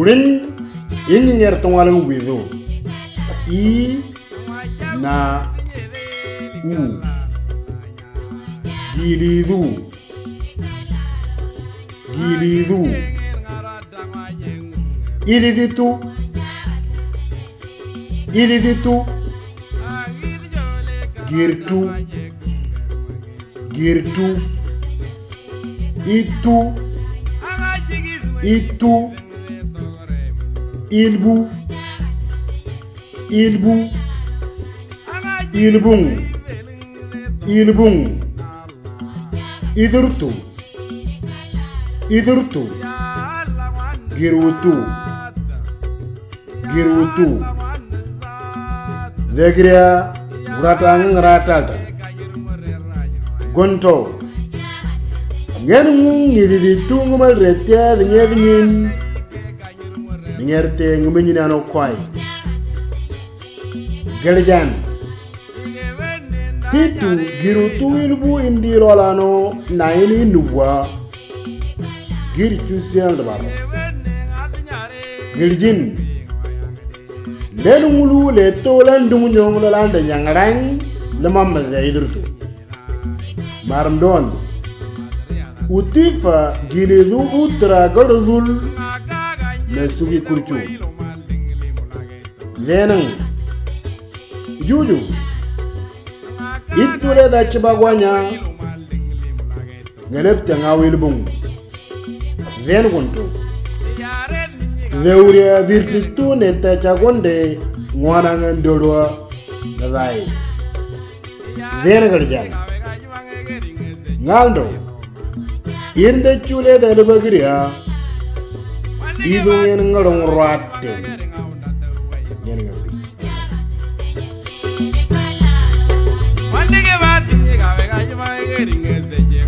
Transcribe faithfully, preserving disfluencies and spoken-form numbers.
Kurin, ingi nger tongwaleng widu. I, na, u. Gilidu. Gilidu. Ididitu. Ididitu. Girtu. Girtu. Itu. Itu. Ilbu. Ilbu. Ilbung. Ilbung. Idurtu. Idurtu. Girutu. Girutu. Degria. Gurata ngrata. Gonto. Ngen ngung ngidi di tungu mal retia di ngedi ngin. Ngerte ngumenyi nano kwai. Gerjan. Titu girutu ilbu indi lolano na ini nuwa. Giri cusial de baro. Girjin. Lenu ngulu le to lan dungu nyong lo landa nyangarang le mamma de idurtu. Marmdon. Utifa gilidu utra gordul. Mesugi kurcu. Lenang. Juju. Itule da chibagwanya. Ngelep tanga wilbung. Ven guntu. Deuria virtutu neta chagonde ngwana ngandolwa. Nadai. Ven garjan. Ngaldo. Irnde chule da lubagiria. Idu yen ngalong rate. Yen ngapi. Wandike bati nyika beka jima geringe seje.